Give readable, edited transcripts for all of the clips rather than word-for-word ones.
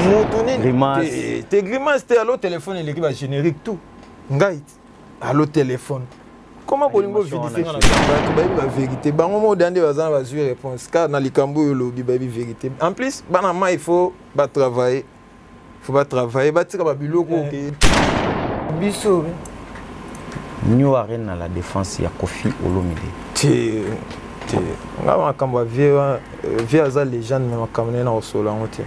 Moto nini te grimace te. Allo téléphone eleki ba générique tout ngai allo téléphone. Comment bolingi bovidise nga na bato bayebi bavérité bango moko deya nde baza na bazwi réponse car na likambo oyo olobi bayebi vérité. En plus bana ma il faut batravailler, faut batravailler, batika babiloko oke biso. New Arena na la défense ya Koffi Olomide. Te te, nga makambo ya vie, vie aza légende, me makambo naye na kosola yango te.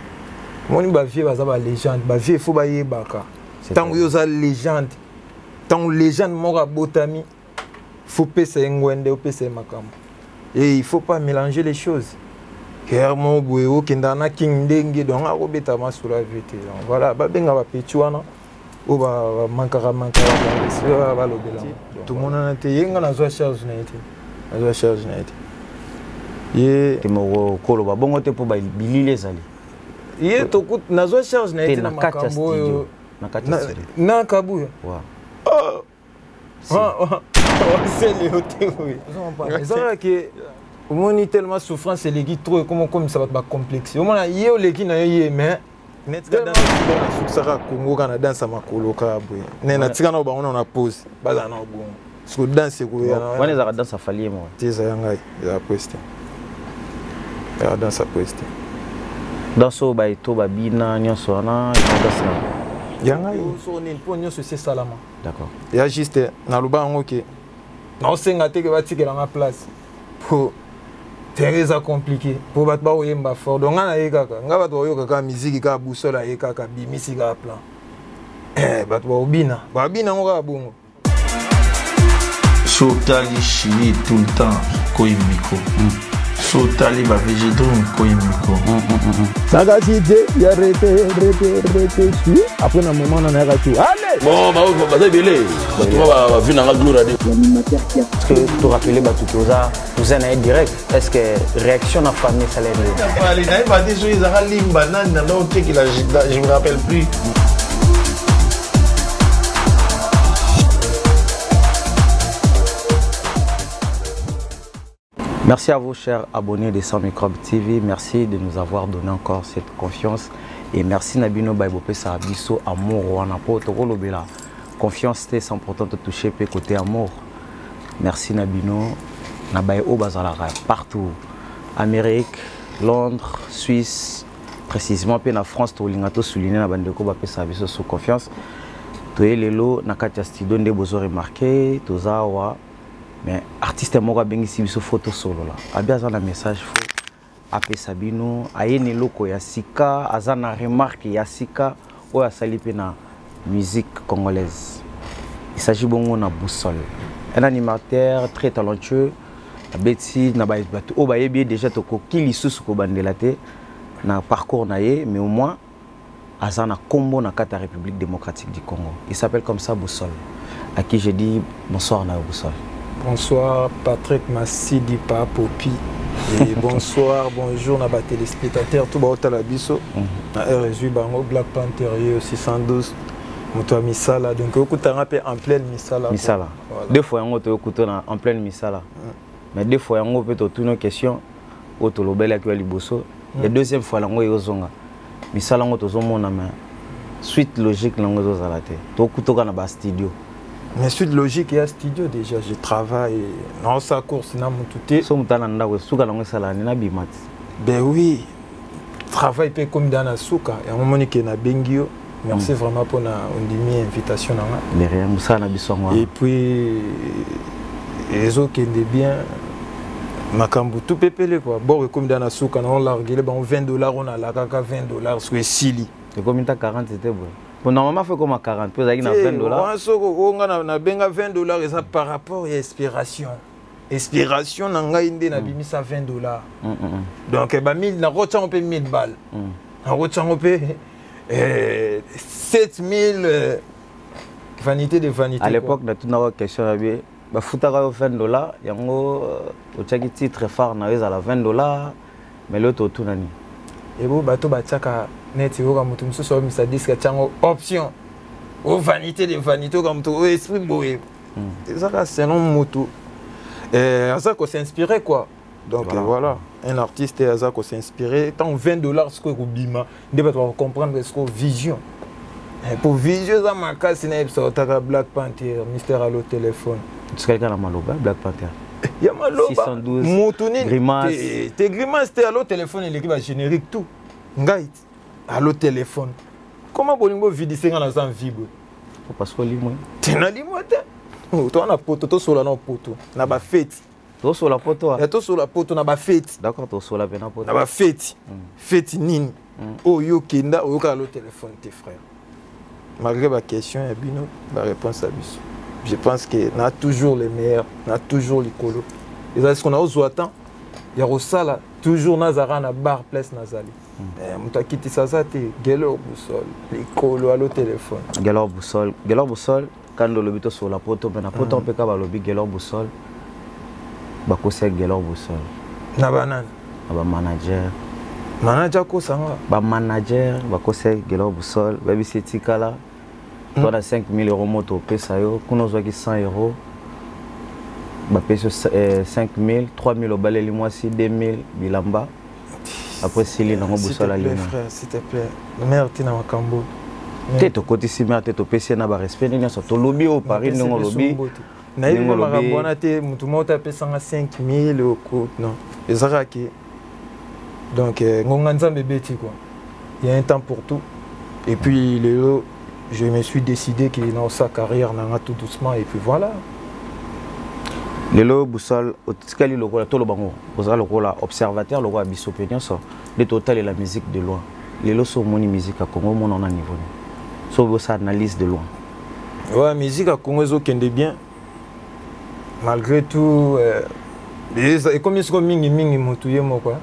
Omoni bavie baza balégende, bavie faut bayebaka ntango yo oza légende, ntango légende moko abotami, faut pesa ye ngwende, opesa ye makambo et il faut pas mélanger les choses. Ker moko boye okendaka na king ndenge donc akobeta masolo ya vie te. Donc voilà, babenga bapeti wana oyo bamankaka mankaka balobela tomonana te. Ye nga nazwa charge na ye te, nazwa charge na ye te. Ye te moko koloba bongo te mpo bilili ezali. Ye nazwa charge na ye te na makambo oyo na Kabuya osele yo te. Boye ezalaka ke omoni tellement souffrance eleki trop, ekoma okomisa bato bacomplexe. Omona ye oleki na ye ye mais nasukisaka Kongo kaka na danse ya makolo kaka boye ne natika na bango na pose bazala na bongo siko danse ekoya. Wana ezalaka danse afali ye moko. Te, ezala ngai, ezala pose te, ezala danse ya pose te. Danse oyo baeto babina nyonso wana eza danse na ya ngai so nini mpo nyonso esi esalama. D'accord. Ya juste naloba yango ke naosenga te ke batikelanga place po terrain eza compliqué mpo bato bakoyemba fort. Donc ngai naye kaka, ngai bato bakoyoka kaka miziki kaka Boussole aye kaka bimisi kaka plan, bato bakobina, babina yango kaka bongo. So otali Chili tout le temps koyi micro, so otali ba VG Dream koyi micro. Sakasi te ya rete rete rete su après na moment na nayaka tu allez. Bon, baza ebele bato ba bavi nanga gloire ade. Est-ce que torappeler bato ke oza oza na ye direct? Est ce que réaction na famille esala ye? Nayeba te soki ezaka limba nani nanda otekela, je me rappelle plus. Merci à vous, chers abonnés de Sans Microbe TV. Merci de nous avoir donné encore cette confiance. Et merci Nabino Baibopé Biso amour wana po tokolobela. Confiance te sans pourtant te toucher pe côté amour. Merci Nabino na baye oyo bazalaka partout. Amérique, Londres, Suisse, précisément pe na France tolinga to souligner na bandeko bapesa biso sous confiance. Toye lelo na kati ya studio nde bozo remarquer toza awa, mais artiste moko abengisi biso photo solola abi aza na message fo apesa bino, aye na eloko ya sika, aza na remarque ya sika oyo asali mpe na musique congolaise. Il s'agit bongo na Boussole, un animateur très talentueux. Abeti na bato oyo bayebi ye déjà, tokoki lisusu kobandela te na parcours na ye, mais au moins aza na kombo na kati ya République démocratique du Congo. Il s'appelle comme ça Boussole, à qui je dis bonsoir na yo Boussole. Bonsoir Patrick Massidi Papopi et bonsoir, bonjour na batéléspectateurs tout baotala biso na RSU bango Black Panther ye aussi 112 moto ya misala. Donc okutanga mpe en pleine misala. Misala. Voilà. Deux fois yango toyokuta na en pleine misala, mais deux fois yango mpe totuna question oyo tolobelaki ya liboso ya deuxième fois yango eyozonga misala yango tozomona, mais suite logique nango ezozala te, tokutoka na bastudio. Mais suite logique ya studio, déjà je travaille naosa course na motu te. So moto na ndako esuka nango esala nini, nabima ti? Ben oui, travail mpe ekomi da na suka yango moni ke nabengi yo. Merci vraiment mpona ondimi invitation na nga. De rien, mosala na biso yango. Et puis ezokende bien, makambo tout pepele quoi. Bor ekomi da na suka na olargele bango 20 $ oyo nalakaka, 20 $ soki esili. Ekomi ta 40 te boye po normalement fo ekoma 40 mpo ezalaki na 20 $. Wana soko oyo nga nabenga 20 $ eza par rapport ya inspiration na ngai nde nabimisa 20 $. Donc ba 1000 nakotiango mpe 1000 balles, nakotiango mpe 7000, vanité de vanité. À l'époque natunaka question na bie bafutaka yo 20 $ yango otiaki titre phare na yo ezala 20 $, mais lelo totuna nini? Ebo bato batiaka neti oyoka moto mosusu abimisa disque atiango option o vanité de vanité, oyoka moto oyo esprit boye ezaka selon moto aza kosinspire quoi. Donc voilà, voilà. Un artiste aza ko s'inspirer tant 20 $ sikoyo ekobima nde bato bakocomprendre sikoyo vision. Po vision eza makasi, nayebisa otaka Black Panther, Mister Allo Téléphone. Tikali kaka na maloba Black Panther. Ya maloba. 612, motu nini? Grimace. Te, te grimace te. Allo Téléphone eleki bagénérique tout. Ngai Allo Téléphone, koma bolingo ovidise nga naza mvi boye. Parce que olimwe. Te, nalimwe te. Toza na poto, tosola na poto na bafeti. Tosola poto. Ya tosola poto na bafeti. D'accord, tosola mpe na poto. Na bafeti. Feti nini oyo okenda oyokaka Allo Téléphone te, frère? Malgré baquestion ya bino, baréponse ya biso, je pense que na toujours les meilleurs, na toujours likolo. Ezali siko naozwa temps ya kosala toujours, nazalaka na bar place nazali. Moto akitisa aza te. Gelor Boussole, likolo, Allo Téléphone. Gelor Boussole, Gelor Boussole. Kandi olobi tosola poto mpe na poto mpe ka balobi Gelor Boussole, bakosi ya Gelor Boussole. Na banani? Na bamanager. Manager akosanga? Bamanager bakosi ya Gelor Boussole, bayebisi etikala to na 5000 € moto opesa yo kuna, ozwaki 100 €, bapesi yo 5000, 3000 obaleli mwasi, 2000 bilamba, après sili nango. S'il te Boussole plaît, alima. frère, s'il te plaît, mare ntina makambo. Te, tokotisi mare te, topesi ye na barespect nde nyonso tolobi oyo Paris ndenge olobi. Nayebi Ndenge mpe makambo olobi. wana te. Motu moko te apesanga 5000 oko, non. Ezalaka ke donc ngonga Nzambe ebeti quoi. Il y a un temps pour tout. Et puis lelo je me suis décidé que naosala carrière nanga tout doucement et puis voilà. Lelo Boussole otikali lokola, toloba ngo, oza lokola observateur, lokola biso mpe nyonso nde totalela musique de loin. Lelo so omoni musique ya Congo, omona ona niveau nini so obosa analyse de loin? Ouais, musique ya Congo ezokende bien malgré tout. Ekomi siko mingimingi motu ye moko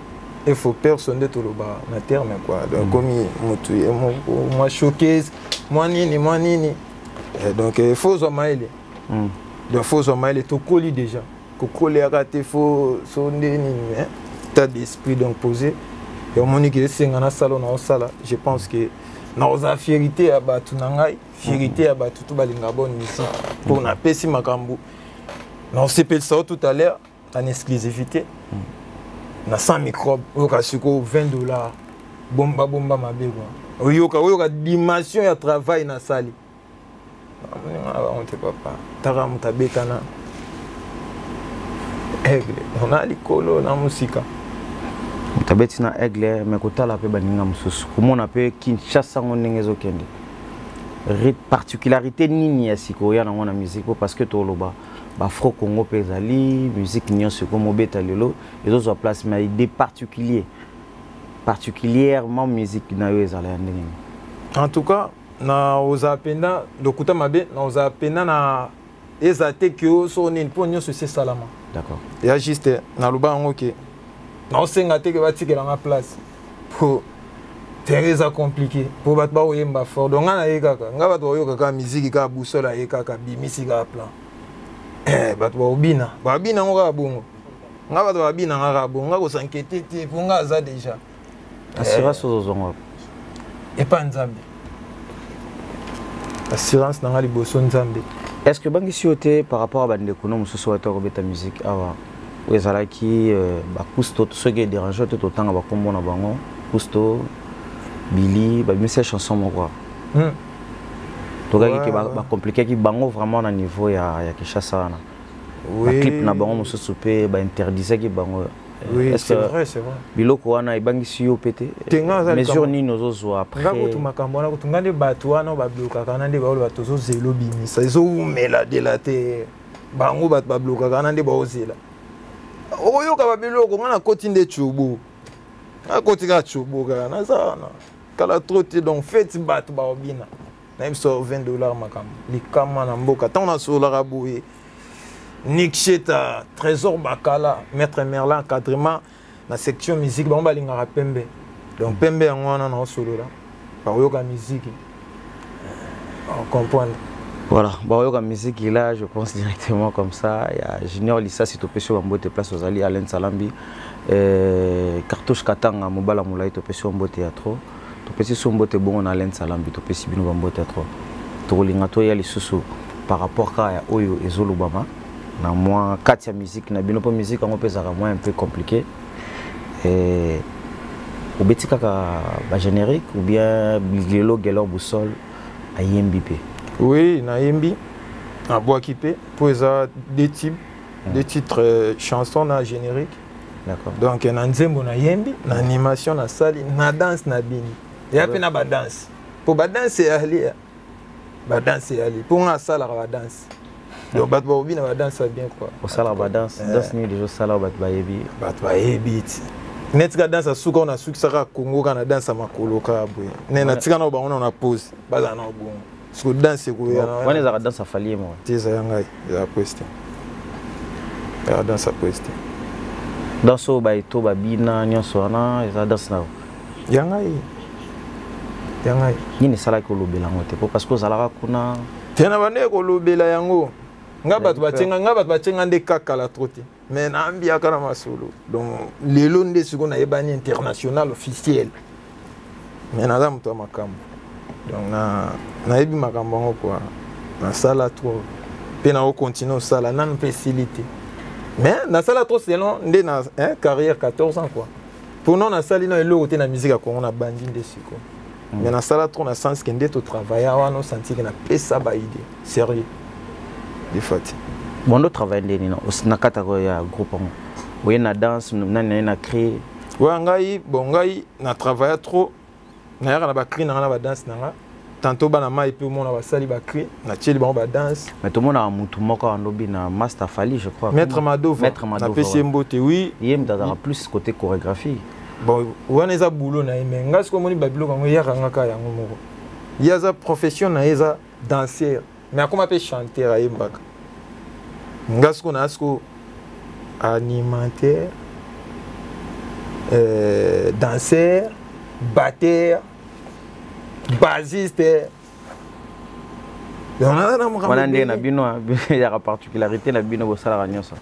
il faut personne nde toloba na terme quoi. Donc ekomi motu ye moko, mwa showcase, mwa nini, mwa nini. Donc il faut ozwa mayele. Donc faut ozwa mayele. Tokoli déjà, kokoliaka te, faut so nde nini, état d'esprit donc posé. Omoni ke esenga nasala na osala. Je pense que nakozala fierité ya bato na ngai, fierité ya bato to balingaka bonne musique, mpo napesi makambo naosepelisa yo tout à l'heure en exclusivité na Sans Microbe. Oyoka sikoyo 20 $, bomba bomba mabe kua, oyoka, oyoka dimension ya travail nasali. Bango te, papa. Taka moto abetana Aigle na likolo na mosika. Moto abeti na Aigle, me kotala mpe baninga mosusu, komona mpe Kinshasa ngo ndenge ezokende, particularité nini ya sikoyo ya nango na musique? Po parce que toloba baafro Congo mpe ezali musique nyonso ekoma obeta lelo, ezozwa place, mais idée particulier, particulièrement musique na yo ezala ya ndenge nini? En tout cas na ozala mpenza lokuta mabe, na ozala mpenza na eza te ke so nini, mpo nyonso esi esalama. D'accord. Ya juste naloba yango ke naosenga te ke batikelanga place, po terrain eza compliqué, mpo bato bakoyemba fort. Donc ngai naye kaka, ngai bato bakoyoka kaka miziki kaka Boussole aye kaka bimisi kaka plan. Bato bakobina, babina yango kaka bongo. Ngai bato babina nga kaka bongo, ngai kosankete te, mpo ngai aza déjà. Assurance ozozonga? Epa Nzambe, assurance na ngai liboso Nzambe. Est ce que bangisi yo te par rapport a bandeko no mosusu oyo kobeta musique awa, oyo ezalaki bakusto, soki edérange te totanga bakombo na bango, Kusto, Billy, babimisa chanson moko? Tokaki ke bacompliquaki bango vraiment na niveau ya Kinshasa wana. Baclip na bango mosusu mpe bainterdisaki bango. Oui, c'est vrai, c'est vrai. Biloko wana ebangisi yo mpe te? Mesure nini ozozwa après? Nga kutu makambo wana kutu, nga nde bato wana bablokaka wana nde baoloba tozozela obimisa, ezowumela dela te. Bango bato bablokaka wana nde baozela oyoka babiloko. Nga nakoti nde tiobo, nakoti kaka tiobo kaka, naza wana kala trop te. Donc feti bato baobina, nayebi so 20 $ makambo likama na mboka. Ntango nasololaka boye, Nick Cheta, Trésor Bakala, Maître Merlin, encadrement na section musique, bango balingaka pembe. Donc pembe yango wana naosolola, bakoyoka musique, comprendre. Voilà, baoyoka musique là, je pense directement comme ça. Il y a Junior Lissa, si topesi yo bambote place ozali, Alain Salambi, Cartouche Katanga, Mobala Molai, topesi yo mbote ya trop. Topesi so mbote bongo na Alain Salambi, topesi bino bambote ya trop. Tokolinga toya lisusu par rapport kaka ya oyo ezolobama na mwa kati ya musique na bino, mpo musique yango mpe ezalaka mwa un peu compliqué. Eh, obeti kaka ba générique ou bien lelo Gelor Boussole ayembi pe? Oui, nayembi, nabwaki mpe mpo eza deux types, deux titres, chanson na générique. D'accord. Donc na nzembo nayembi, na animation nasali, na danse nabini, eya mpe na badanse, mpo badanse eyali, badanse eyali mpo nga asalaka badanse, donc bato bakobina badanse ya bien quoi. Osalaka badanse? Danse nini deja osala bato bayebi? Bato bayebi ti neti ka danse asuka oyo nasukisaka Kongo, kaka na danse ya makolo kaka boye, ne natika nao bango na pose, bazala nao bongo, siko danse ekoya. Wana ezalaka danse afali ye moko? Te, eza ya ngai, eza pose te, eza danse ya pose te. Danse oyo baeto babina nyonso wana eza danse na yo? Ya ngai, ya ngai. Nini esalaki olobela yango te? Po parce que ozalaka kuna. Te, na bandeki kolobela yango, nga bato batienga nga, bato batienga nde kakala trop te, mais nayambiaka na masolo. Donc lelo nde sikoyo nayebani international officiel, mais naza moto ya makambo, donc nayebi makambo yango kua. Nasala trop mpe nakocontinue osala nanu mpe esili te, mais nasala trop selon nde na, hein, carrière 14 ans quoi. Mpo nasali na eloko te na musique ya Congo, na bandi nde sikoyo, mais nasala trop na sens ke nde totravailla wana, osanti ke napesa baidée sérieux des fois te. Bondo travaille ndeni na kati ya groupe yango? Oye na danse, nani naye na cri? Oya ngai, bon, ngai na travailla trop, nayaka na bacri na nga na badanse na nga. Tantôt bana mai mpe omona basali bacri, natieli bango badanse. Mais tomonaka mutu moko alobi na Master Fali, je crois. Maître Madova. Maître Madova. Napesi ye mbote, oui. Ye moto azalaka plus côté chorégraphie. Bon, wana eza boulot na ye, mais ngai soki omoni babiloko yango eyaka nga kaka yango moko. Ye aza profession na ye eza danseur, mais akoma mpe chanteur, ayembaka. Nga sikoyo naa sikoyo animateur, danseur, batteur, bassiste. Wana ndenge na bino ezalaka, particularité na bino, bosalaka nyonso.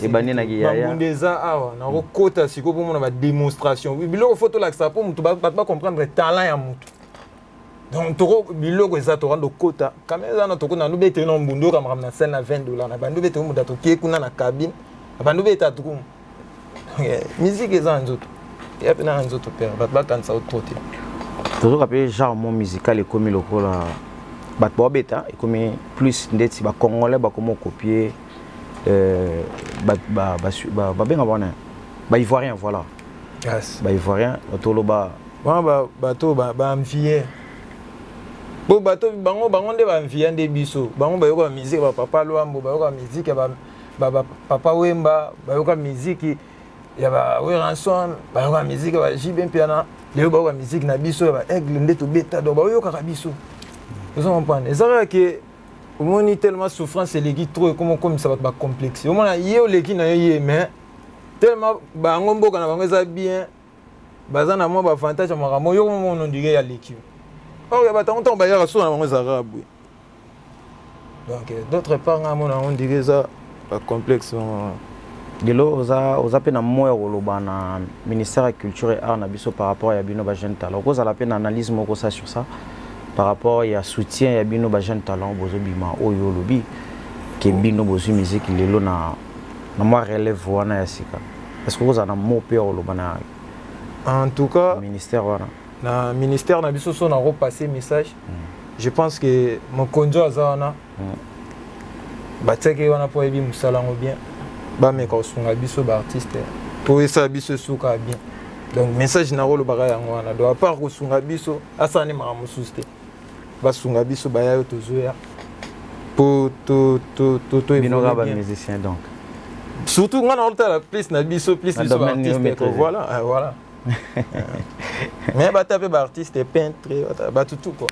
Ebandi na kiyaya. Bambunda eza awa, nakokota sikoyo mpo mona badémonstration, biloko fo tolakisa mpo motu, bato bacomprendre talent ya motu. Donc toko biloko eza, tokanda okota kame eza na toko nanu bete na mbundu, oyoka makambo na scène na 20 $, na bandu bete moto atokie kuna na cabine, na bandu bete atukumu. Musique eza na nzoto, eya mpe na nzoto pere, bato bakanisa o trop te. Tozoka mpe genre mo musical ekomi lokola bato baobeta, ekomi plus ndeti bacongolais bakoma okopie, babenga wana baivoirien, voilà. Yes. Baivoirien toloba. Wana bato baenvie po bato bango nde baenvia nde biso. Bango bayoka musique bapapa Lwambo, bayoka musique ya bapapa Wemba, bayoka musique ya baWerrason, bayoka musique ya baJB Mpiana. Lelo bayoka musique na biso ya baaigle nde tobeta, donc baoyokaka biso, ozo comprendre. Eza kaka ke omoni tellement souffrance eleki trop, ekoma okomisa bato bacomplexe. Omona ye oleki na yo ye, mais tellement bango mboka na bango eza bien, baza na mwa baavantage ya makambo yo komona, ondire ya leki or ya bato yango ntango bayaka so na bango ezalaka boye. Donc d'autre part nga mona yango ondire eza bacomplexe. Lelo oza mpe na moya koloba na ministère ya Culture et Art na biso par rapport ya bino bajeune talent. Okozala mpe na analyse moko ça sur ça, par rapport ya soutien ya bino bajeune talent bozobima, oyo olobi ke bino bozwi musique lelo na mwa relève wana ya sika? Est ce que okozala na mot mpe ya koloba na En tout cas, ministère wana? Na ministère na biso, so nakopasser message, je pense que mokonzi oyo aza wana, batiaki ye wana mpo ayebi mosala yango bien, bameka kosunga biso baartiste mpo esala biso esuka bien. Donc message nakolobaka yango wana. Donc à part kosunga biso, asala nde makambo mosusu te, basunga biso baya yo tozoya mpo to Bino kaka bamusicien donc? Surtout nga na otala plus na biso, plus biso baartiste, voilà, voilà. Mais bata mpe baartiste peintre, bato tout quoi,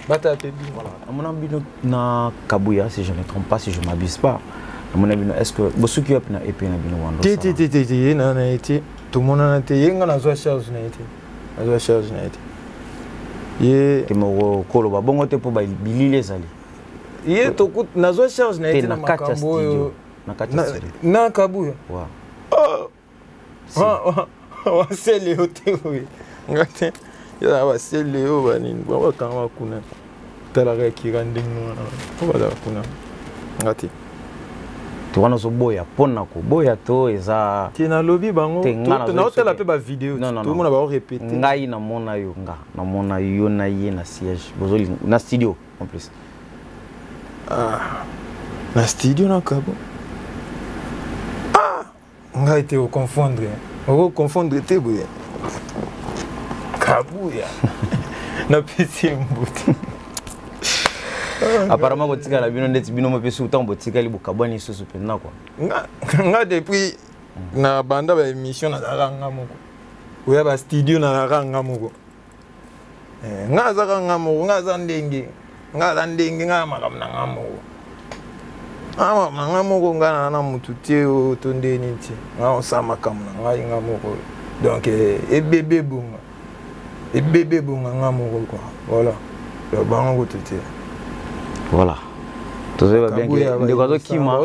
bata mpe bino. Voilà, namona bino na Kabuya, si je ne trompe pas, si je m'abuse pas, namona bino. Est ce que bosuki wapi na EP na bino wando? Te, te, te, te, te, ye na ye te, tomonana te. Ye nga nazwa charge na ye te, nazwa charge na ye te, ye. Te, moko koloba bongo te, mpo bilili ezali. Ye nazwa charge na ye te na makambo oyo. Na kati ya studio. Na Kabuya wasele yo te boye, nga te, ezala basele yo banini, bango bakanga kuna, talaka ekira ndenge wana po bazala kuna, nga te. To wana ozoboya mpona koboya to eza te? Nalobi bango naotala mpe bavideo, tomona baorépéter. Ngai namona yo, nga namona yo na ye na siège, bozolinga na studio en plus. Ah, na studio na kabo. Ah, ngai te, oconfondre, okoconfondre te boye. Kabuya napesi ye mbutu. Apparemment kotikala bino ndeti bino mo mpe soki ntango botikali bokabwani lisusu mpenza kua. Nga depuis na banda baémission, nazalaka nga moko. Oya bastudio, nazalaka nga moko. Nga azaka nga moko, nga aza ndenge, nga aza ndenge, nga makambo na nga moko, nga na nga moko, nga na na mutu te oyo to ndeni te. Nga osala makambo na ngai nga moko, donc ebebe ebonga, ebebe ebonga nga moko quoi. Voilà, donc bango kutu te. Voilà, tozoyeba bien ke ndeko azokima,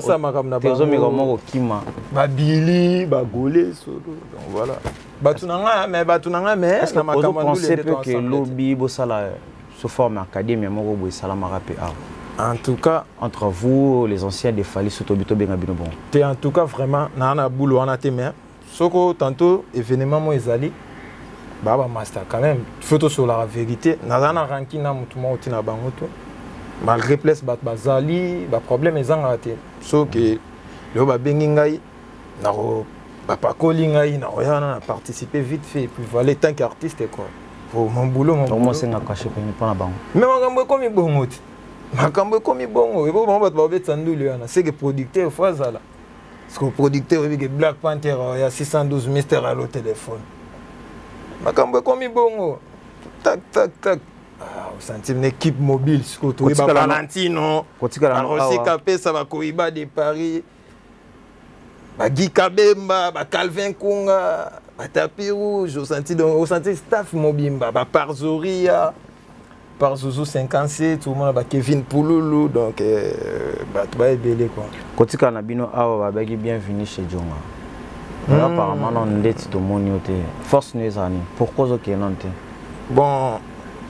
tozomeka moko kokima. Babili bagole solo, donc voilà, bato na ngai, mais bato na ngai, mais na makambo penser mpe ke lobi bosala sous forme académie moko boye, esalamaka mpe awa? En tout cas, entre vous les anciens de Fally, surtout tobenga bino bon. Te, en tout cas vraiment naa na bulu wana te, mais soko tantôt événement mo ezali, baa bamaster quand même, faut tosolaka vérité. Naza na rancune na motu moko ntina bango to, malgré place bato bazali, baproblème ezangaka te. Soki lelo babengi ngai, nako bapakoli ngai, nakoya wana na participer vite fait et puis voilà, tant qu'artiste quoi, pour mon boulot, mon boulot. Osenga cachet pene mpona bango? Mais makambo ekomi bongo te, makambo ekomi bongo. Ebo bango bato babetisa nduli wana, c'est que producteur faut azala, parce que producteur oyebi ke Black Panther ya 612 Mister alo téléphone. Makambo ekomi bongo, tak tak tak. Ah, osentir na équipe mobile sikoyo toyeba Valentino, Rosika pesa bakoyiba de Paris, Baguy Kabemba, Bacalvin Kunga, Batapis Rouge, osenti donc osenti staff mobimba, Baparzoria, Parzouzou 57, omona Bakevin Pululu, donc bato baebele quoi. Kotikala na bino awa, babaki bienvenu chez Jonga. Apparemment non, ndeti tomoni yo te. Force no ezala nini? Pourquoi ozokende nano te? Bon,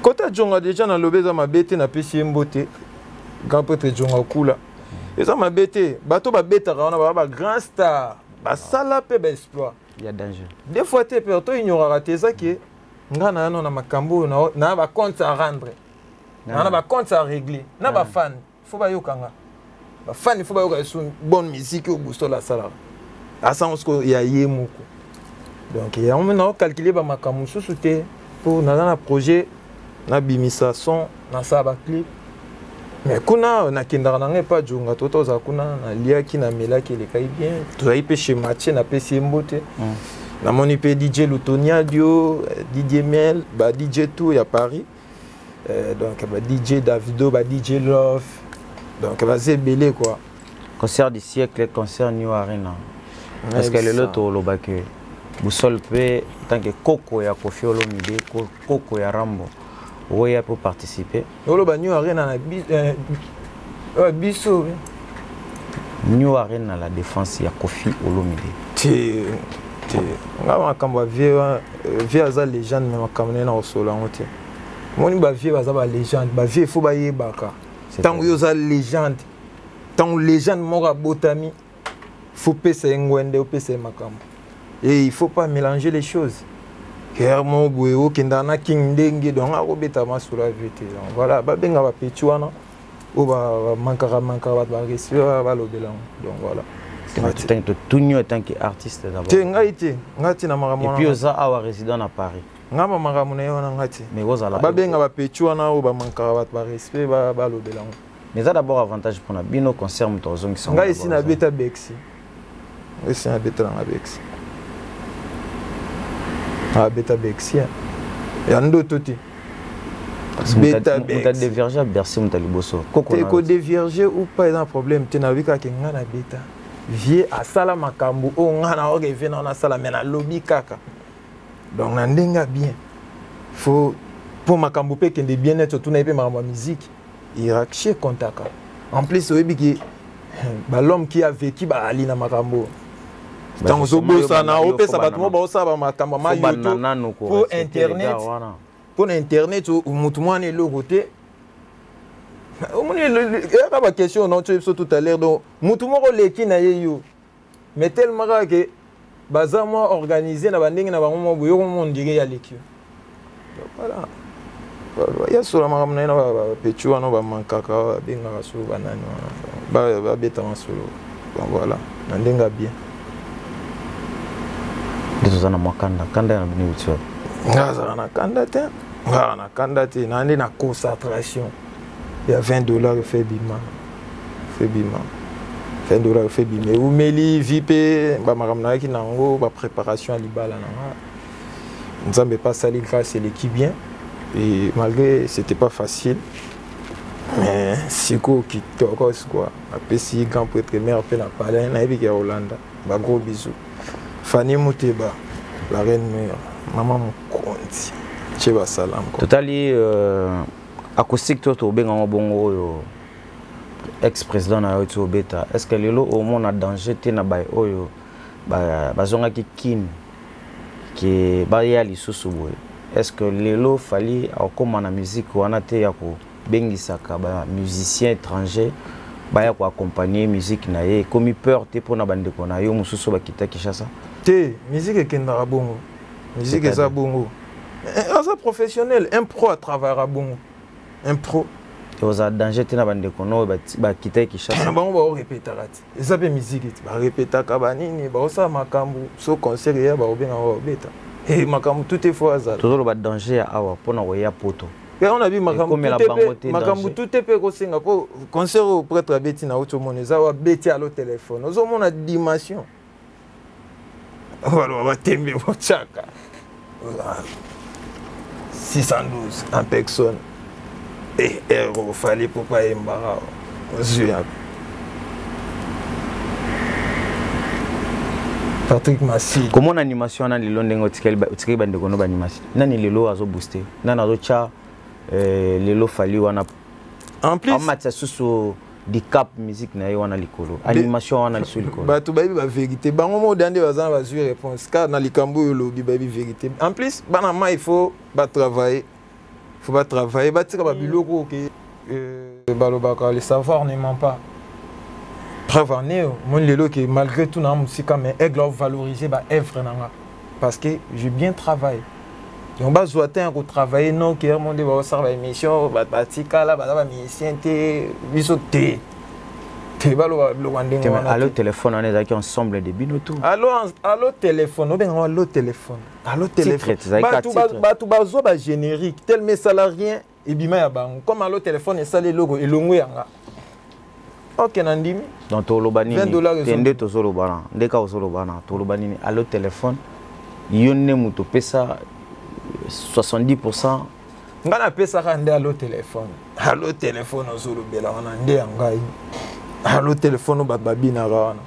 kota Jonga déjà nalobi eza mabe te, napesi ye mbote, grand prêtre Jonga Kula. Eza mabe te, bato babetaka wana baa bagrand star, basala mpe baexploit. Ya danger. Des fois te, mpe to ignoraka te. Eza ke nga na yano na makambo oyo na bacompte à rendre, na bacompte à régler na bafan. Faut bayokanga bafani, faut bayoka esu bonne musique oyo Boussole asalaka, asango sikoyo ya ye moko. Donc yango me naocalcule bamakambo mosusu te, mpo naza na projet nabimisa son, nasala baclip. Mais kuna nakendaka na ngai epa Jonga, to tozala kuna, naliaki, namelaki, elekaki bien. Tozali mpe chez Mathieu, napesi ye mbote. Namoni mpe DJ Lutoniadio, DJ Mel, ba DJ tout ya Paris, donc ba DJ Davido, ba DJ Love, donc baza ebele quoi. Concert du siècle, concert New Arena, parce que lelo tolobaki Boussole mpe tant que koko ya Kofi Olomide, koko ya Rambo, oya mpo participer. Oloba New Arena na biso? New Arena, la Défense ya Kofi Olomide. Te te, nga makambo ya vieux, vieux aza légende, mais makambo na ye na kosola yango te. Omoni bavieux baza balégende, bavieux faut bayebaka ntango yo oza légende, ntango légende moko abotami, faut pesa ye ngwende, opesa ye makambo, et il faut pas mélanger les choses. Ker mo boye okendaka na king ndenge, donc akobeta masolo ya vieux te. Donc voilà, babenga bapeti wana oyo bamankaka mankaka bato, barespect, balobela yango. Donc voilà. Totuni yo tant que artiste d'abord. Te, ngai te, ngai te na makambo. Et puis oza awa résident na Paris. Ngai ma makambo na ye wana, ngai te. Mais ozala Babenga bapeti wana oyo bamankaka bato barespect, balobela yango. Mais eza d'abord avantage mpona bino, concert moto azongisa. Ngai esi nabeta Bercy, esi nabeta nanga Bercy, abeta Bercy ya ndoto te. Beta moto adévierge ya Bercy, moto ya liboso. Te, kodévierge ou pas eza problème te. Nalobi kaka ngai nabeta, vieux asala makambo oyo ngai na oreve na nasala, mais nalobi kaka donc na ndenge ya bien, faut mpo makambo mpe ekende bien. Neti otuna ye mpe makambo ya musique, hiérarchie ekontaka. En plus oyebi ke balhomme qui a vécu baali na makambo. Ntango ozobosana, opesa bato mo baosala bamakambo mayoto mpo internet, mpo na internet motu mwana eloko te. Omoni eyaka baquestion na otyo biso tout à l'heure. Donc mutu moko oleki na ye yo, mais tellement kaka ke baza mwa organise na bandenge na bango mwa boye, yoko mo ondire ya leki yo. Voilà, ya sola makambo na ye na bapetu wana bamankaka, babengaka so banani wana babeta masolo. Bon, voilà, na ndenge ya bien. Nde toza na mwa kanda kanda ya na bino euti wapi? Nga azalaka na kanda te, nga na kanda te, na nde na concentration ya 20 $ efe bima, efe bima 20 $ efe bima. Eumeli vi mpe bamakambo nayaki na yango, bapréparation ya libala na nga. Nzambe mpe asali grâce, eleki bien. Et malgré c'était pas facile, mais sikoyo kitoko quoi. Apesi grand prêtre mare mpe na palais, nayebiki ya kolanda. Bagros bisous, Fanny Muteba, la reine mère, mama mokonzi, tie basalam. Totali acoustique to tobengango bongo, oyo ex président na yo ti obeta. Est ce que lelo omona danger te na baye oyo bazongaki kine ke baya lisusu boye? Est ce que lelo Fally akóma na musique wana te ya kobengisaka bamusicien étranger baya koaccompagne musique na ye? Ekomi peur te mpona bandeko na yo mosusu oyo bakita Kinshasa? Te, musique ekendaka bongo, musique eza bongo. Aza professionnel, un pro atravaillera bongo, un pro. Ozala danger te na bandeko no oyo bakitaki Kinshasa? Na bango baorepetaka te, eza mpe musique te, barepetaka banini, baosala makambo. So concert eya, baobengaka, baobeta makambo tout te, fo azala. Tozoloba danger ya awa mpona koya poto. Yango na bi makambo tu te mpe ekosenga mpo concert oyo prêtre abeti na oti, omona eza abeti alo telefone, ozomona dimension, baloba batembe botiaka 612 en personne. Ero Fally Ipupa ayembaka, ozwi ya Patrick Massi. Komona animation wana lelo, ndenge otikali bandeko no baanimation, nani lelo azobooste, nani azotya lelo Fally wana? En plus amatisa susu dicap musique na ye wana likolo, animation wana lisusu likolo. Bato bayebi bavérité bango moko nde baza na bazwi réponse car na likambo oyo olobi, bayebi vérité. En plus bana ma, il faut batravailler, faut batravailler, batika babiloko oke. Balobaka le savoir ne ment pas. Preuve en est, omoni lelo ke malgré tout na mosika, mais aigle avaloriser baœuvre na nga parce que j'ai bien travaillé. Donc bazwa te ya kotravailler non ke mo nde baosala baémission, bato batikala baza bamusicien te, biso te te, baloba biloko ya ndenge wana. Alo telefone wana ezalaki ensemble de bino tout? Alo, alo telefone, obengango alo telefone, alo telefone. Bato bazwa bagénérique tellement esala rien, ebima ya bango comme alo telefone esala eloko elongo yanga. Ok, na ndimi. Donc toloba nini te? Nde tozoloba na nde kaka ozoloba na toloba nini? Alo telefone, yo nde moto opesa 70? Ngai napesaka nde alo telefone. Alo telefone ozolobela wana nde ya ngai. Alo telefone, bato babinaka wana: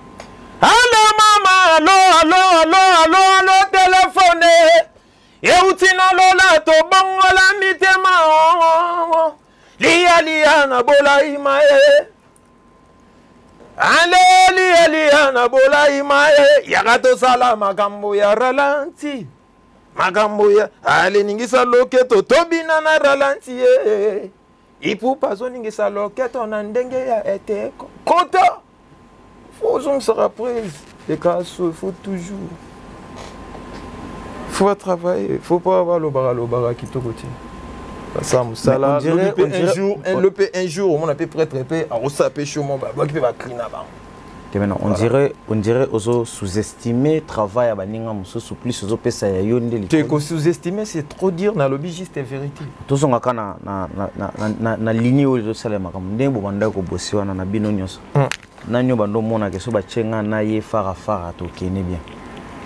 alo mama, alo, alo, alo, alo, alo telefone euti na lola, tobongola mitema, lia lia na bolaima e, ale lia lia na bolaima e, yaka tosala makambo ya ralenti, makambo ya ale ningisa loketo, tobina na ralenti ye. Ipupa azoningisa loketo na ndenge ya eteko kota, fo ozongisaka prise ekaso. Il faut toujours, faut travailler, faut pas balobaka lobaka kitoko te, basala mosala. Un jour, le un jour omona mpe prêtre mpe akosala mpe show mo, babwaki mpe bacri na bango. Te, maintenant on dirait ozo sous-estimer travail ya baninga mosusu, plus ozopesa ya yo nde. Te, ko sous-estimer c'est trop dire, nalobi juste vérité. Tozongaka na ligne oyo ezosala makambo ndenge bobandaki kobosi wana na bino nyonso. Nani oyo bando omonaka so batie nga na ye farafara, tokende bien?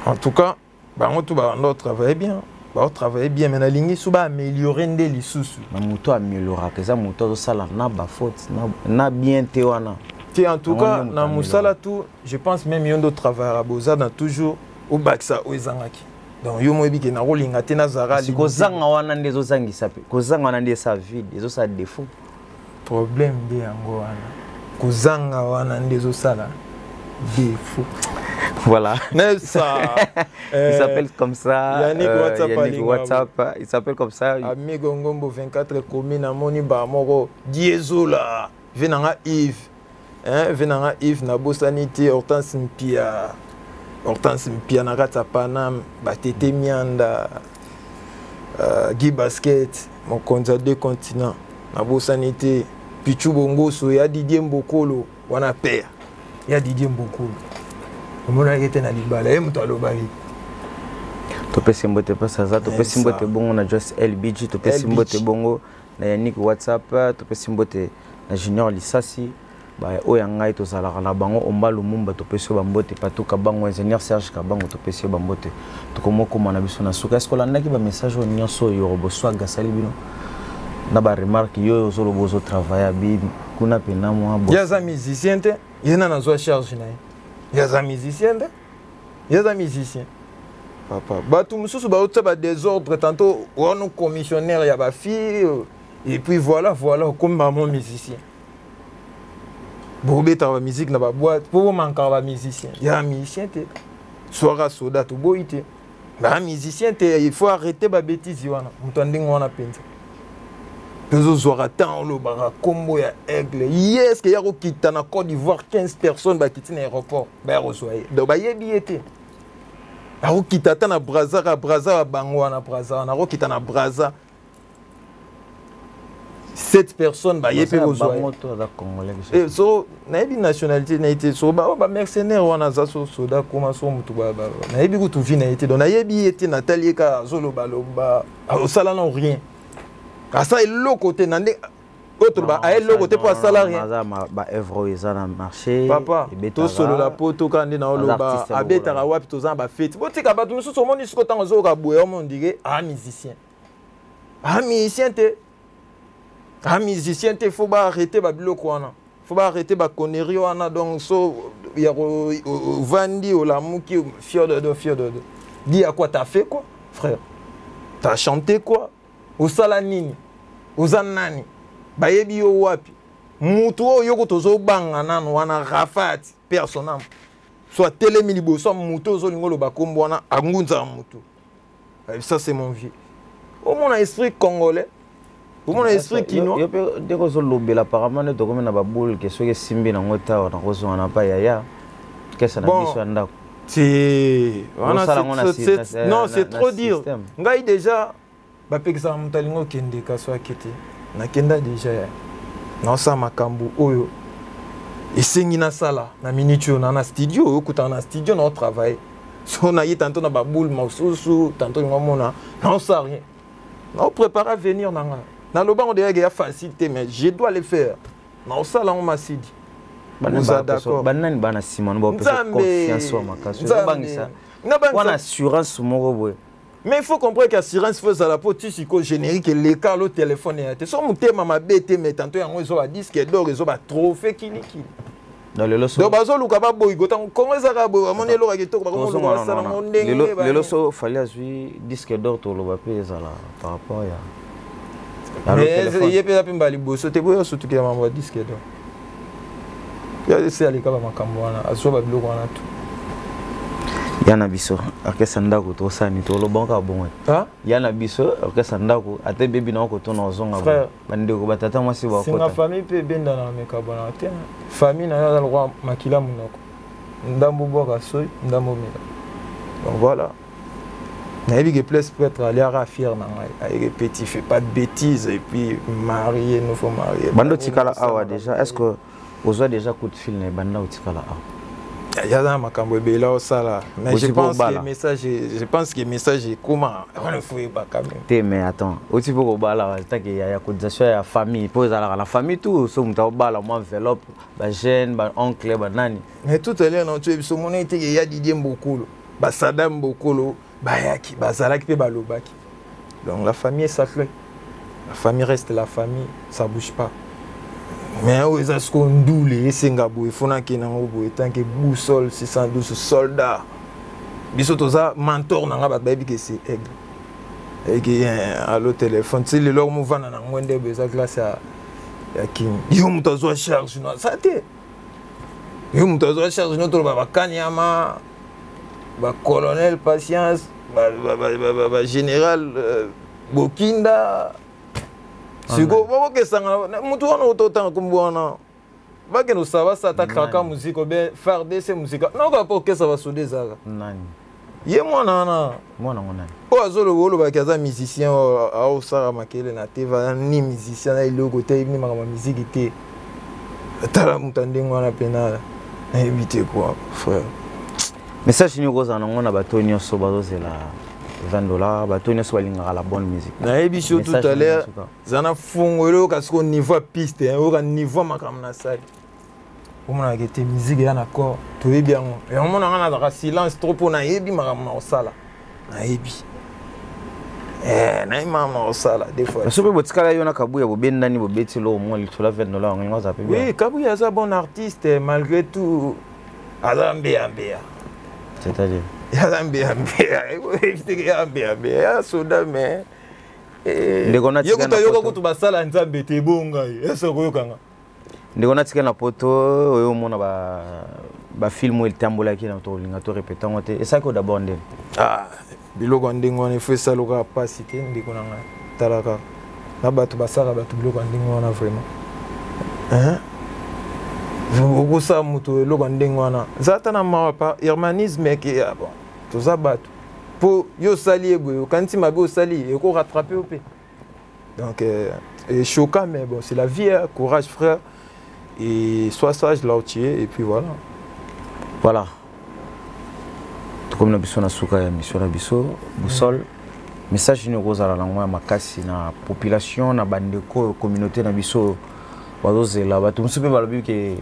En tout cas bango tu babanda otravaille bien, baotravaille bien, mais nalingi so baaméliorer nde lisusu. Na moto amélioraka eza moto azosala na bafaute na bien te wana. Te, en tout cas na mosala tout, je pense même yo nde otravaillera, boza na toujours obakisa oyo ezangaki. Donc yo moyebi ke nakolinga te nazala. Kozanga wana nde ezozangisa mpe, kozanga wana nde esa vide, ezosala défaut. Problème nde yango wana, kozanga wana nde ezosala défaut. Voilà. Nessa. Il s'appelle comme ça. Yannick WhatsApp. Yannick WhatsApp. Il s'appelle comme ça. Amigo Ngombo 24 commune amoni ba moko Diezola. Venanga Yves. Hein, venanga Yves na bosani te Hortense Mpia. Hortense Mpia na kati ya Paname, Batete Mianda. Guy Basket, mokonzi ya deux continents. Na bosani te Pichu Bongoso ya Didier Mbokolo wana père. Ya Didier Mbokolo. Omonaki te na libala, ye moto alobaki. Topesi mbote mpasi aza, topesi mbote bongo na Joyce LBG, topesi mbote bongo na Yannick WhatsApp, topesi mbote na Junior Lisasi, oyo ya ngai tozalaka na bango Omba Lumumba, topesi yo bambote, Patou Kabango, ingénieur Serge Kabango, topesi yo bambote. Tokomokoma na biso na suka. Est-ce que olandaki bamessage oyo nyonso oyo Roboswag asali bino na baremarque yo ozoloba ozotravaille abi kuna pena mwa? Ye aza musicien te, ye na nazwa charge na ye. Ye aza musicien te, ye aza musicien papa. Bato mosusu baotia badésordre, tantôt wana commissionnaire ya bafille, et puis voilà, voilà, okomi bamo musicien, bobetaka bamusike na baboite mpo bomankaka bamusicien. Ya musicien te, soir soda toboyi te, ba musicien te. Il faut arrêter babétise wana. Moto ya ndenge wana mpenza tozozwaka temps olobaka nkombo ya Aigle. Ye eske ya kokita na Côte d'Ivoire, 15 personnes bakiti na aéroport, baya kozwa ye, donc bayebi ye te. Akokita ata na Braza, ka Braza ya bango wana, Braza wana, akokita na Braza, 7 personnes baye mpe kozwa. So nayebi nationalité na ye te, so bamercenaire wana aza so soda koma so motu, nayebi kutu vie na ye te. Donc nayebi ye te, natali ye kaka azolobaloba, osala na rien, asa eloko te na nde oyo toloba aye eloko te mpo asala rien. Baœuvre oyo eza na marché. Papa, tosolola po toka nde na oloba abetaka wapi, toza na bafeti. Botika bato mosusu. Omoni siko ntango ozoyoka boye, omo ondire a musicien, a musicien te, a musicien te. Faut baarrêter babiloko wana, faut baarrêter baconnerie wana. Donc so ya ovandi, olamuki, fiododo fiododo, dis à quoi t'as fait quoi, frère? T'as chanté quoi? Osala nini? Oza nani? Bayebi yo wapi? Mutu oyo yoko tozobanga nano wana, Rafat personam, so atelemi liboso ya mutu ozolinga oloba kombo wana, angunzaka mutu. Ça c'est mon vieux. Omona esprit congolais, omona esprit kinois. Yo mpe ndenge ozolobela, apparemment nde tokomi na baboule ke soki esimbi nango te awa, nakozonga na pa yaya kesa na biso ya ndako. Ti non, c'est trop dire. Ngai déjà bapekisaka moto alingi okende kaso ake te. Nakenda déjà ya naosala makambo oyo esengi nasala na minute oyo. Na studio oyo okutana na studio na otravaille, so naye tantôt na baboule mosusu, tantôt lingo omona naosala rien, naoprépare avenir na nga. Nalobango déjà ya facile te, mais je dois le faire, naosala yango masidi. Oza d'accord? Banani bana nsima no bapesa confiance wa makasi, ozobangisa wana assurance moko boye? Mais il faut comprendre qu'assurance faut ezala mpo ti sikoyo générique eleka lo telefone ya te, so motema mabe te. Mais tantôt yango ezo badisque d'or, ezo batrophée kilikili. Donc bazoluka baboyi kotango Kongo ezaka boye, bamoni eloko ya kitoko, bakomoluka basala ngo ndenge. Lelo so Fally azwi disque d'or, toloba mpe ezala par rapport ya ye mpe eza mpe mbala liboso te boyo asutukela mambo ya disque d'or. Ya ese aleka bamakambo wana, azwa babiloko wana tu. Ya na biso orchestre ndako, tosani toloba kaka bongo. Ya na biso orchestre ndako, ata ebebi na okotona ozonga, bandeko batata mwasi. Singa famille mpe ebendana na mekabwana te. Famille na yo aza lokwa makila, monoko ndambo bwaka soi, ndambo mela. Donc voilà, nayebi ke place prêtre aliaka fier na ngai, ayeke petit, fait pas de bêtises, et puis marié, nous faut marier. Bando tikala awa déjà, est ce que ozwa déjà coup de fil na banda otikala awa? Yaza na makambo ebele osala, mais je pense que message ekoma wana, faut yeba quand même. Te, mais attends, oti mpo kobala take ya cotisation ya famille, mpo ezalaka na famille tout so moto akobala mwa enveloppe, bajeune, baoncle, banani. Mais tout à l'heure na toyebi so omoni ete ya Didier Mbokolo, basada Mbokolo bayaki, bazalaki mpe balobaki. Donc la famille est sacrée, la famille reste la famille, ça bouge pas. Mais oyo eza sikoyo ndule esenga boye, fo nakende yango boye tanke boussole 612 soldat. Biso toza mentor na nga, bato bayebi ke c'est Aigle eke alo telefone ti lelo movanda na ngo nde boye. Eza classe ya King. Yo moto azwa charge no aza te, yo moto azwa charge no toloba bakaniama. Bacolonel Patience, bagénéral Bokinda. Sikoyo bakokesanga motu wana ototanga nkombo wana, bakende kosala, basala ata kraka muzika obe FARDC muzika, naoka mpo okesa basoda ezalaka. Nani? Ye mwana wana. Mwana ngo nani? Oyo azoloba, olobaki aza musicien, oyo aosala makele na te, aza ni musicien na eloko te, ayebi ni makambo ya miziki te. Tala moto ya ndenge wana mpena, nayebi te quoi, frère. Message nini okozala nango na bato nyonso bazozela 20 $, bato nyonso balingaka la bonne musique? Nayebi so tout à l'heure za na fungoli, oyoka siko niveau ya piste, oyoka niveau ya makambo nasali, omonaka ete musique eya na corps, toyebi yango. Yango monanga nazalaka silence trop mpo nayebi makambo na kosala, nayebi, nayebi makambo na kosala des fois. So mpe botikala yo na Kabuya, bobendani, bobeti eloko mwa lisolo ya 20 $ yango aza mpe bien. Oui, Kabuya aza bon artiste, malgré tout aza mbeya mbeya. C'est-à-dire? Aza mbeya mbeya, ya mbeya mbeya ya soda, mais Ndeko na ye tika kutu na ayoka poto. Kutu basala Nzambe te, ebonga ye ese koyokanga. Ndeko natika na poto oyo, omona bafilm oyo etambolaki na tolinga to répéter yango te, esalaki oyo d'abord ndeni? Ah, biloko ya ndenge wana efo esalokaka mpasi te, ndeko na ngai. Talaka na bato basalaka bato biloko ya ndenge wana vraiment. Hein? Okosala moto eloko ya ndenge wana, eza ata na mawa pa hermanisme eke ya bon, toza bato. Mpo yo osali ye boye, okanisi mabe osali ekorattrape yo mpe. Donc choquant, mais bon, c'est la vie, hein. Courage frère et sois sage là où tu es et puis voilà. Voilà, tokomi na biso na suka ya mission na biso. Boussole, message nini okozala nango ya makasi na population, na bandeko oyo, communauté na biso oyo bazozela? Bato mosusu mpe balobi ke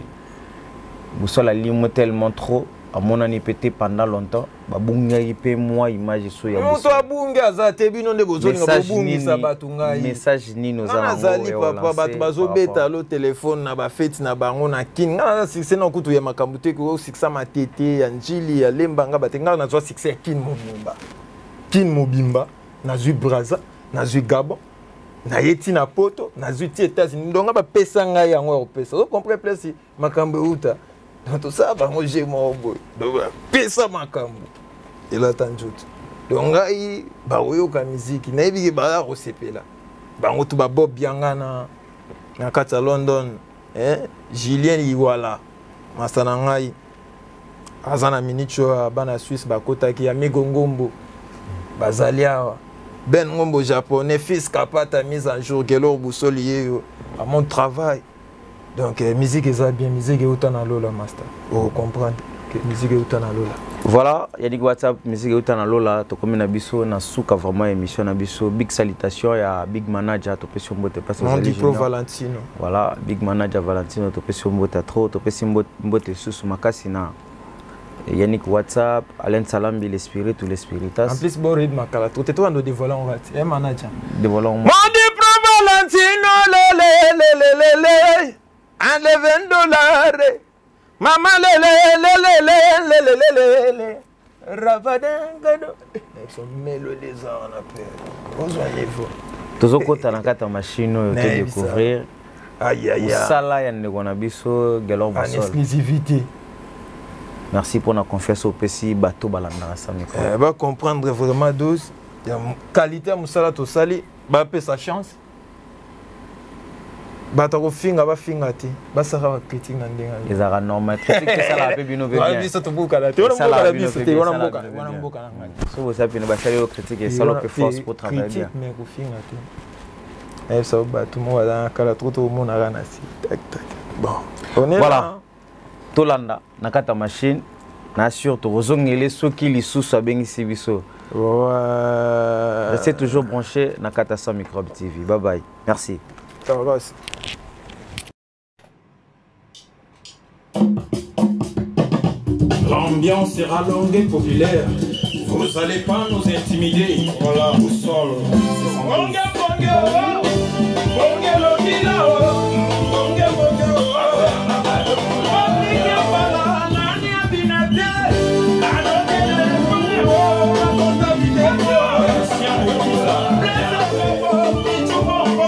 Boussole alimwe tellement trop, amonani mpe te pendant longtemps, babungaki mpe mwa image so ya Moto Boussole. Abungi aza te, bino nde bozolinga Message bobungisa bato. Ngai Message nini oza nga nango nazali oyo papa, olancer bato par bazobeta rapport- lo telefone na bafeti na bango na Kini. Nga naza succès na kutu ya makambo te, ko succès Matete, ya Njili, ya Lemba, nga bate. Nga nazwa succès ya Kini mobimba, Kini mobimba. Nazwi Braza, nazwi Gabon, naye ti na Poto, nazwi ti États-Unis. Donc nga bapesa ngai yango ya kopesa, ozocomprendre place makambo euta. Donc tosala bango je moko boye, donc bapesa makambo elata nzoto. Donc ngai bakoyoka miziki, nayebi ke baza kosepela bango tu, babob bianga na kati ya London, eh? Julien Iwala, masa na ngai, aza na minute oyo. Bana Suisse bakotaki, Amigo Ngombo bazali awa, Ben Ngombo japonais, fils Kapata, mise en jour, Gelor Busoli yeyo à mon travail. Donc musique eza bien, musique euta na lola, master, ocomprendre que musique euta na lola. Voilà, Yannick WhatsApp, musique euta na lola. Tokomi na biso na suka vraiment émission na biso. Big salutation ya big manager, topesi yo mbote place Mon ozali, Diplo Junior. Valentino. Voilà, big manager Valentino, topesi yo mbote ya trop. Topesi mbote lisusu makasi na Yannick WhatsApp, Alain Salambi, l'esprit ou l'espiritas. En plus borid makala to te to ando dévoiler on va eh manager. Dévoilons. Mon Diplo Valentino, le le le le le le enlevez dollars, mama, le le le le le le le le le ravadengado so mélodie eza wana mpe ozwa niveau. Tozokota na kati ya machine oyo Nayebisa. todécouvrir Ayaya. mosala ya ndeko na biso Gelor En Boussole. exclusivité. Merci mpona confiance opesi bato balandaka sa micro. Bacomprendre vraiment dose ya qualité ya mosala tosali, bapesa chance. Bato akofinga, bafinga te, basalaka bacritique na ndenge ya Ezalaka normal, critique esalaka mpe bino mpe bien. Biso tobukana te, wana Esalaka mboka na bino biso mpe te, bien, wana esalaka mboka bino mpe wana bien. Mboka na ngai. So bosa pene basali oyo critique, esala mpe force pour travailler bien. Critique, mais kofinga te. Nayebisa bato moko baza na kala trop, tomonaka na si tak tak, bon, on est Voilà. là. Tolanda na kati ya machine na sûr tokozongele soki lisusu abengisi biso. Ouais. Restez toujours branché na kati ya Sans Microbe TV. Bye bye, merci. Ça va. L'ambiance sera longue et populaire. Vous allez pas nous intimider. Voilà, au sol. Bonge, bonge, oh. Bonge, lobila, oh. Bonge, bonge, oh. Bonge, bala, nani abina te. Anokele, bonge, oh. Makonda vidéo. Blesse, bobo, pichu, bongo,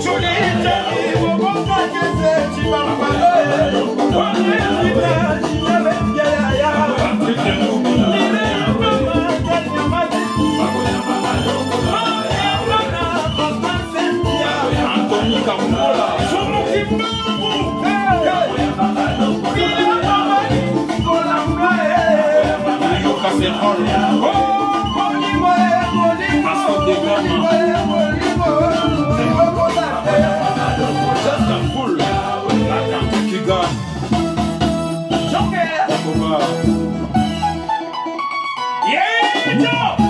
Chulite, bongo, kese, chibambalo. Bonge, vita, chibele, ya, ya, ya. Yeah!